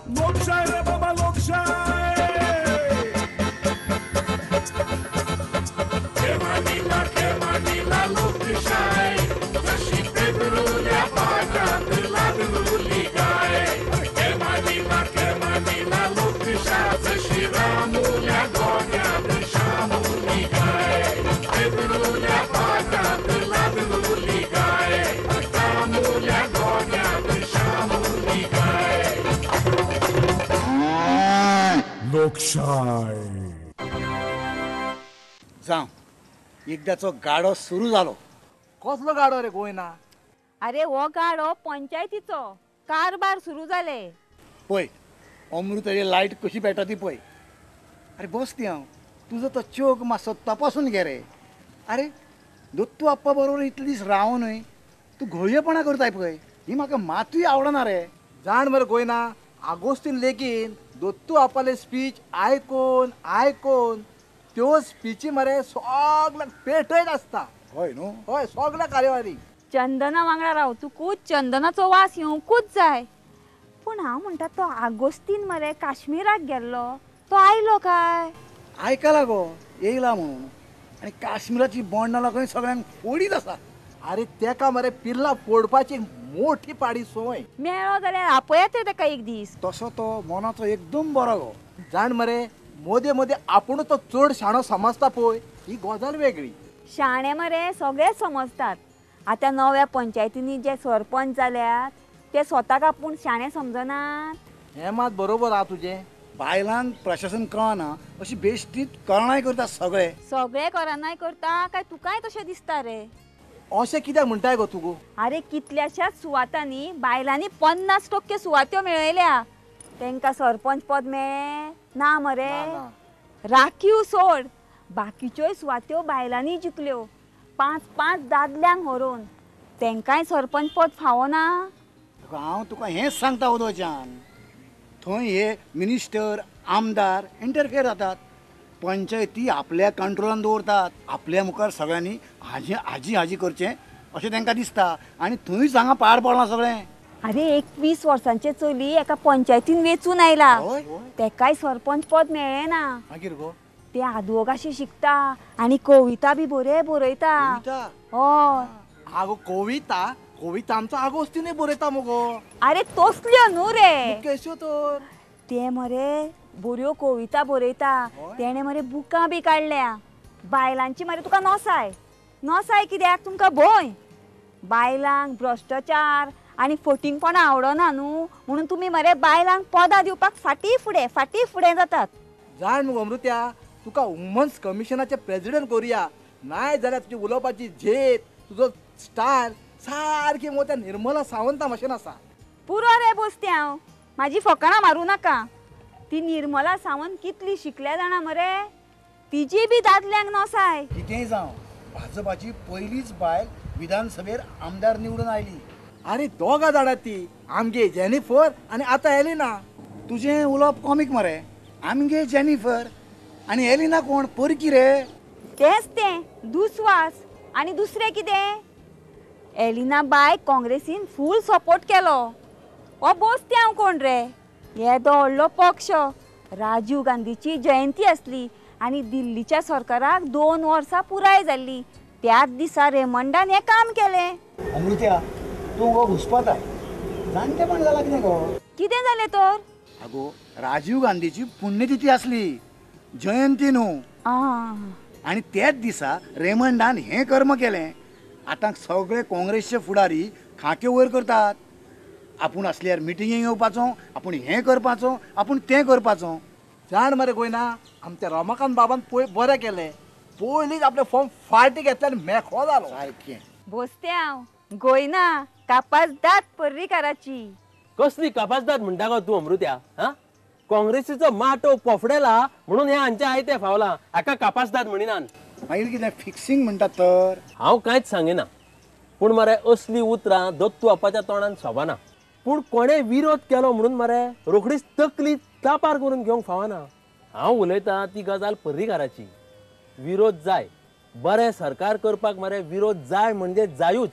लोकशाय रे बाबा लोकशाय. लोकशाय जशी पेदरुल्या पाटात लादलुली गाय. केमानिला केमानिला लोकशाय जशी रामुल्या गोग्यात शामुली गाय. पेदरुल्या पाटात लादलुली गाय. रामुल्या गोग्यात शामुली गाय. लोकशाय. जावं एकदाचो गाडो सुरू जालो. कसलो गाडो रे गोयना? अरे हो गाडो पंचायतीचो कारभार सुरू जाले. पळय अमृताची लायट कशी पेटा ती पळय. अरे बस ती हांव तुजो तो चोक मातसो तपासून घे रे. अरे दत्तू आप्पा बरोबर इतले दीस रावनूय तूं घोळयेपणां करताय पळय, ही म्हाका मातूय आवडना रे. जाण मरे गोयना, आगोस्तीन लेगीन दत्तू आप्पाले स्पीच आयकोन आयकोन त्यो स्पिची मरे सगळ्याक पेटयत आसता. हय न्हू? हय, सगळ्या कार्यवाही. चंदना वांगडा रावतकूच चंदनाचो वास येवंकूच जाय. पूण हांव म्हणटा तो आगोस्तीन मरे काश्मीराक गेल्लो, तो आयलो काय? आयकला गो येयला म्हणून. आनी काश्मीराची बॉंडां खंय सगळ्यांक फोडीत आसा. अरे तेका मरे पिर्ला फोडपाची मोठी पाडी सोय. मेळ्ळो जाल्यार आपयात रे तेका एक दीस. तसो तो मनाचो एकदम बरो गो. जाण मरे मोदे मोदे आपूण तो चड शाणो समजता पळय, ही गजाल वेगळी. शाणे मरे सगळेच समजतात. आतां नव्या पंचायतींनी जे सरपंच जाल्यात ते स्वताक आपूण शाणे समजनात. हें मात बरोबर आहा तुजें. बायलांक प्रशासन कळना अशी बेश्टीत करणाय करतात सगळे. सगळे करणाय करता काय तुकाय तशें दिसता रे? अशें कित्याक म्हणटाय गो तूं? अरे कितल्याशाच सुवातांनी बायलांनी 50% सुवात्यो मेळयल्या. तेंकां सरपंच पद मेळ्ळें ना मरे? राखीव सोड, बाकीच्योय सुवात्यो बायलांनी जिखल्यो 5-5 दादल्यांक व्हरून. तेंकांय सरपंच पद फावो ना? हांव तुका हेंच सांगता उदोच्यान, थंय हे मिनिस्टर आमदार इंटरफेयर जातात. पंचायती आपल्या कंट्रोलान दवरतात. आपल्या मुखार सगळ्यांनी हाजी हाजी हाजी करचें अशें तेंकां दिसता. आनी थंयच हांगा पाड पडलां सगळें. अरे 21 वर्सांचे चली एका पंचायतीन वेंचून आयला, तेकाय सरपंच पद मेळ्ळें ना. मागीर गो ते आदवोगाशी शिकता आनी कविता बी बरे बरयता. हय आगो कविता कविता आमचो आगोस्तीनय बरयता मुगो. अरे तसल्यो न्हू रे, कश्यो तर? ते मरे बऱ्यो कविता बरयता. तेणें मरे बुकां बी काडल्या बायलांची. मरे तुका नोसाय नोसाय कित्याक? तुमकां भंय. बायलांक भ्रश्टाचार आनी फटींगपणां आवडना न्हू, म्हणून तुमी मरे बायलांक पदां दिवपाक फाटीं फुडें फाटीं फुडें जातात. जाण मुगो अमृत्या, तुका वुमन्स कमिशनाचे प्रेजिडेंट करुया. नाय जाल्यार तुजी उलोवपाची झेत, तुजो स्टायल सारकी मगो त्या निर्मला सावंता भशेन आसा. पुरो रे बसते हांव, म्हाजी फकाणां मारूं नाका. ती निर्मला सावंत कितली शिकल्या जाणा मरे, तिजी बी दादल्यांक नोसाय. कितेंय जावं, भाजपाची पयलीच बायल विधानसभेर आमदार निवडून आयली. अरे दोगां जाणां ती, आमगे जेनिफर आनी आतां एलिना. तुजें उलोवप कॉमीक मरे. आमगे जेनिफर आनी एलिना कोण परकी रे? तेंच तें दुस्वास. आनी दुसरें कितें, एलिना बाय काँग्रेसीन फूल सपोर्ट केलो. हो बोसते हांव कोण रे? येदो व्हडलो पक्ष. राजीव गांधीची जयंती आसली आनी दिल्लीच्या सरकाराक 2 वर्सां पुराय जाल्ली. त्याच दिसा रेमंडान हें काम केलें. अमृत्या तूं गो घुसपाताय. जाणटेपण जालां कितें गो? कितें जालें तर? आगो राजीव गांधीची पुण्यतिथी आसली, जयंती न्हू. आनी त्याच दिसा रेमंडान हें कर्म केलें. आतां सगळे काँग्रेसचे फुडारी खांक्यो वयर करतात. आपूण आसल्यार मिटिंगेक येवपाचो, आपूण हें करपाचो, आपूण तें करपाचो. जाण मरे गोयना, आमच्या रमाकांत बाबान पळय बरें केलें. पयलींच आपलें फॉर्म फाटीं घेतलें आनी मेकळो जालो. सारकें बसते हांव गोयना, कापाजदाद पर्रीकाराची. कसली कापाजदाद म्हणटा गो तूं अमृत्या? हा, काँग्रेसीचो माटो पोफडेला म्हणून हे हांचे आयते फावला. हाका कापाजदाद म्हणिनान. मागीर कितें फिक्सिंग म्हणटात तर? हांव कांयच सांगिना, पूण मरे असली उतरां दत्तू आपाच्या तोंडान सोबाना. पूण कोणें विरोध केलो म्हणून मरे रोखडीच तकली तापार करून घेवंक फावना. हांव उलयतां ती गजाल पर्रीकाराची. विरोध जाय, बरें सरकार करपाक मरे विरोध जाय म्हणजे जायूच.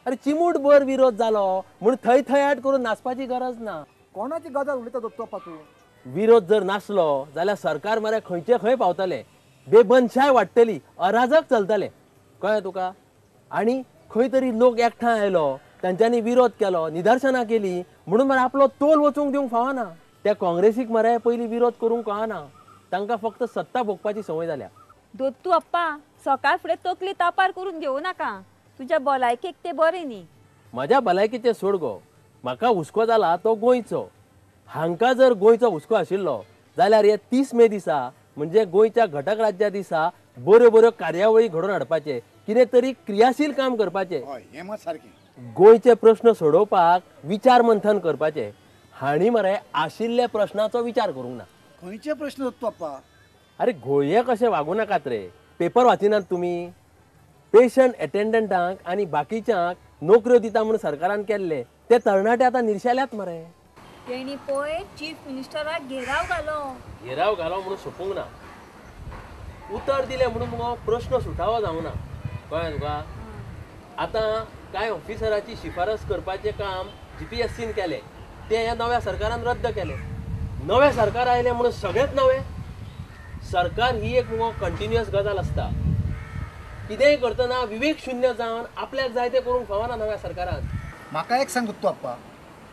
अरे चिमूटभर विरोध जालो म्हूण थंय थंयाट करून नाचपाची गरज ना. कोणाची गजाल उलयता दत्तू आप्पा तूं? विरोध जर नासलो जाल्यार सरकार मरे खंयचे खंय पावतले, बेबनशाय वाडटली, अराजक चलतले, कळ्ळें तुका? आनी खंय तरी लोक एकठांय आयलो, तांच्यांनी विरोध केलो, निदर्शनां केली म्हणून मरे आपलो तोल वचूंक दिवंक फावना. त्या काँग्रेसीक मरे पयलीं विरोध करूंक कळना, तांकां फक्त सत्ता भोगपाची संवय जाल्या. दत्तू आप्पा सकाळ फुडें तकली तापार करून घेवं नाका, तुज्या भलायकेक तें बरें न्ही. म्हज्या भलायकेचें सोड गो, म्हाका हुस्को जाला तो गोंयचो. हांकां जर गोंयचो हुस्को आशिल्लो जाल्यार हे 30 मे दिसा म्हणजे गोंयच्या घटक राज्या दिसा बऱ्यो बऱ्यो कार्यावळी घडोवन हाडपाचे, कितें तरी क्रियाशील काम करपाचें, हें मात सारकें. गोंयचे प्रश्न सोडोवपाक विचार मंथन करपाचें. हांणी मरे आशिल्ल्या प्रश्नाचो विचार करूंक ना. खंयचे प्रश्न दत्तू आप्पा? अरे घोळये कशें वागूं नाकात रे, पेपर वाचिनात तुमी? पेशंट एटेंडंटांक आनी बाकीच्यांक नोकऱ्यो दिता म्हणून सरकारान केल्ले ते तरणाटे आतां निर्शेल्यात मरे. तेणी पळय चीफ मिनिस्टराक घेराव घालो. घेराव घालो म्हणून सोंपूंक ना, उतर दिलें म्हणून मुगो प्रश्न सुटावो जावंक ना, कळ्ळें तुका? आतां कांय ऑफिसराची शिफारस करपाचें काम GPSCन केलें, तें ह्या नव्या सरकारान रद्द केलें. नवें सरकार आयलें म्हणून सगळेंच नवें? सरकार ही एक मुगो कंटिन्युअस गजाल आसता, कितेंय करतना विवेक शुन्य जावन आपल्याक जाय तें करूंक फावना नव्या सरकारान. म्हाका एक सांग दत्तू आप्पा,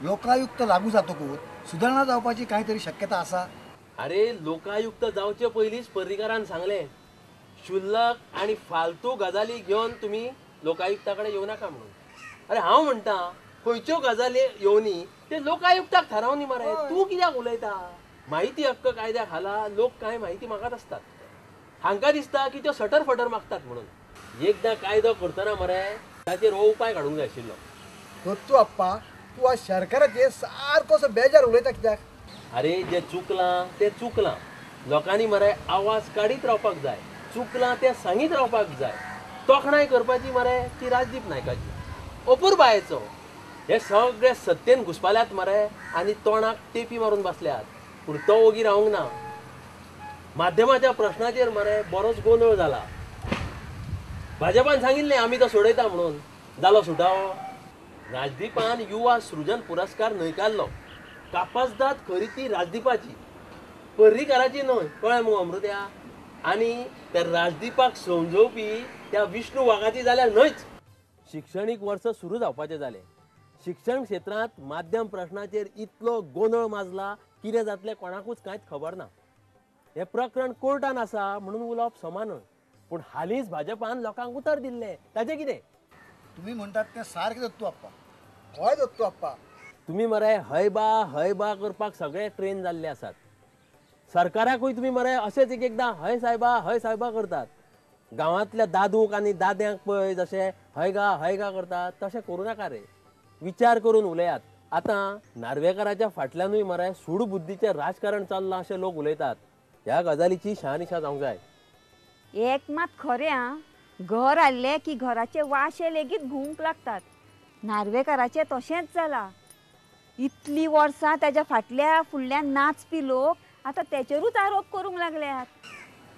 लोकायुक्त लागू जातकूच सुदारणा जावपाची कांय तरी शक्यता आसा? अरे लोकायुक्त जावचे पयलींच पर्रीकारान सांगलें, शुल्लक आनी फालतू गजाली घेवन तुमी लोकायुक्ता कडेन येवं नाका म्हणून. अरे हांव म्हणटा खंयच्यो गजाली येवनी ते लोकायुक्ताक थारावनी मरे, तूं कित्याक उलयता? माहिती हक्क कायद्या खाला लोक कांय माहिती मागत आसतात, हांकां दिसता की त्यो सटर फटर मागतात म्हणून. एकदां कायदो करतना मरे ताचेर हो उपाय काडूंक जाय आशिल्लो. दत्तू आप्पा तूं आज सरकाराचेर सारको असो बेजार उलयता कित्याक? अरे जें चुकलां तें चुकलां, लोकांनी मरे आवाज काडीत रावपाक जाय, चुकलां तें सांगीत रावपाक जाय. तोखणाय करपाची मरे ती राजदीप नायकाची, अपुरबायेचो. हे सगळे सत्तेन घुसपाल्यात मरे आनी तोंडाक टेपी मारून बसल्यात, पूण तो ओगी रावंक ना. माध्यमाच्या प्रश्नाचेर मरे बरोच गोंदळ जाला. भाजपान सांगिल्लें आमी तो सोडयता म्हणून, जालो सुटावो? राजदीपान युवा सृजन पुरस्कार न्हयकारलो. कापासदाद खरी ती राजदीपाची, पर्रीकाराची न्हय, कळ्ळें मुगो अमृत्या? आनी त्या राजदीपाक समजोवपी त्या विष्णू वाघाची जाल्यार न्हयच. शिक्षणीक वर्स सुरू जावपाचें जालें, शिक्षण क्षेत्रांत माध्यम प्रश्नाचेर इतलो गोंदळ माजला, कितें जातलें कोणाकूच कांयच खबर ना. हें प्रकरण कोर्टान आसा म्हणून उलोवप समा न्हय, पूण हालींच भाजपान लोकांक उतर दिल्लें, ताचें कितें? तुमी म्हणटात तें सारकें दत्तू आप्पा. हय दत्तू आप्पा, तुमी मरे हय बा हय बा करपाक सगळे ट्रेन जाल्ले आसात. सरकाराकूय तुमी मरे अशेंच एक एकदां हय सायबा हय सायबा करतात. गांवांतल्या दादूक आनी दाद्यांक पळय जशें हय गा हय गा करतात तशें करूं नाका रे, विचार करून उलयात. आतां नार्वेकाराच्या फाटल्यानूय मरे सूडबुद्दीचें राजकारण चल्लां अशें लोक उलयतात. ह्या गजालीची शहानिशा जावंक जाय. एक मात खरें आं, घर हाडलें की घराचे वाशे लेगीत घुवूंक लागतात. नार्वेकाराचें तशेंच जालां. इतलीं वर्सां ताच्या फाटल्या फुडल्यान नाचपी लोक आतां तेचेरूच आरोप करूंक लागल्यात.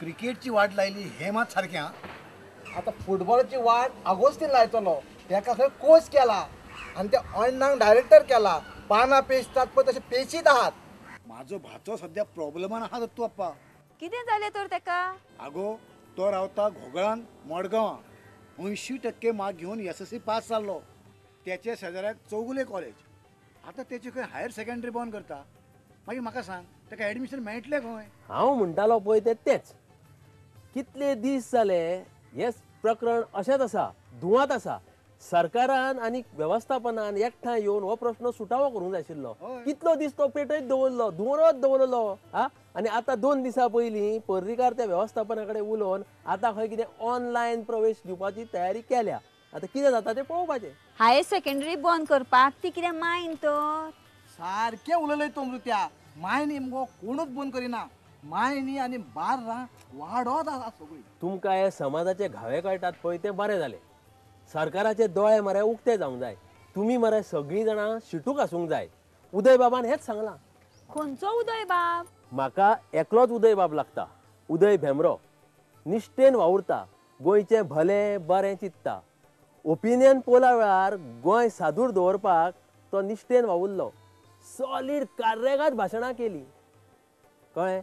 क्रिकेटची वाट लायली हें मात सारकें आं. आतां फुटबॉलाची वाट आगोस्तीन लायतलो, ताका खंय कोच केला आनी त्या अण्णाक डायरेक्टर केला. पानां पेचतात पळय तशें पेचीत आहात. म्हाजो भाचो सद्या प्रॉब्लमान आहा दत्तू आप्पा. कितें जालें तर ताका? आगो तो रावता घोगळान मडगांवां, 80% मार्क घेवन SSC पास जाल्लो. त्याचे शेजाऱ्याक चौगुले कॉलेज, आतां तेचे खंय हायर सेकंडरी बंद करता. मागीर म्हाका सांग ताका एडमिशन मेळटलें खंय? हांव म्हणटालो पळय तें तेंच. कितले दीस जाले हें प्रकरण अशेंच आसा, धुंवात आसा. सरकारान आनी वेवस्थापनान एकठांय येवन हो प्रश्न सुटावो करूंक जाय आशिल्लो. कितलो दीस तो पेटयत दवरलो, धुंवरत दवरलो. हा, आनी आतां 2 दिसां पयलीं पर्रीकार त्या वेवस्थापना कडेन उलोवन आतां खंय कितें ऑनलायन प्रवेश दिवपाची तयारी केल्या. आतां कितें जाता तें पळोवपाचें. हायर सेकंडरी बंद करपाक ती कितें मायन तर सारकें उलयलें तूं अमृत्या. मायनी मुगो कोणूच बंद करिना, मायनी आनी बार्रां वाडत आसा सगळीं. तुमकां हे समाजाचे घावे कळटात पळय तें बरें जालें. सरकाराचे दोळे मरे उक्ते जावंक जाय, तुमी मरे सगळीं जाणां शिटूक आसूंक जाय. उदय बाबान हेंच सांगलां. खंयचो उदय बाब? म्हाका एकलोच उदय बाब लागता, उदय भेंब्रो. निश्ठेन वावुरता, गोंयचें भलें बरें चिंतता. ओपिनियन पोला वेळार गोंय सादूर दवरपाक तो निश्ठेन वावुरलो. सॉलीड कार्रेगाद भाशणां केली. कळ्ळें?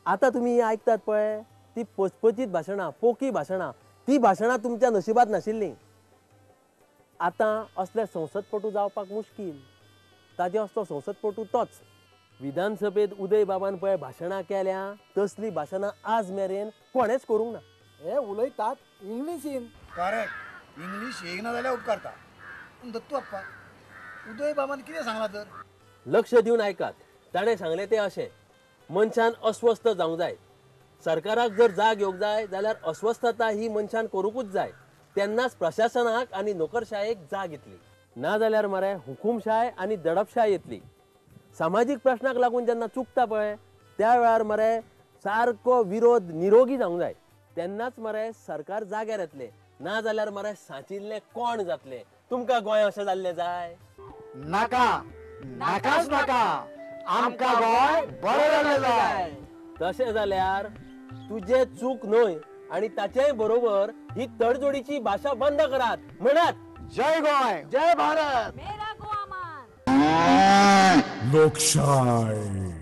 आतां तुमी आयकतात पळय ती पचपचीत भाशणां, पोकी भाशणां, ती भाशणां तुमच्या नशिबात नाशिल्लीं. आतां असले संसदपटू जावपाक मुश्कील. ताजे असलो संसदपटू तोच. विधानसभेत उदय बाबान पळय भाशणां केल्या तसली भाशणां आज मेरेन कोणेच करूंक ना. हे उलयतात इंग्लिशीन. करेक्ट, इंग्लीश येयना जाल्यार उपकारता. पूण दत्तू आप्पा, उदय बाबान कितें सांगलां तर? लक्ष दिवन आयकात. ताणें सांगलें तें अशें, मनशान अस्वस्थ जावंक जाय. सरकाराक जर जाग येवंक जाय जाल्यार अस्वस्थता ही मनशान करूंकूच जाय. तेन्नाच प्रशासनाक आनी नोकरशायेक जाग येतली. ना जाल्यार मरे हुकुमशाय आनी दडपशाय येतली. सामाजीक प्रश्नाक लागून जेन्ना चुकता पळय त्या वेळार मरे सारको विरोध निरोगी जावंक जाय. तेन्नाच मरे सरकार जाग्यार येतलें. ना जाल्यार मरे सांचिल्लें कोण जातलें. तुमकां गोंय अशें जाल्लें जाय? नाका, नाकाच नाका, आमकां गोंय बरें जाल्लें जाय. तशें जाल्यार तुजें चूक न्हय आनी ताचेय बरोबर ही तडजोडीची भाशा बंद करात म्हणात. जय गोंय, जय भारत, मेरा गोवा मान. लोकशाय.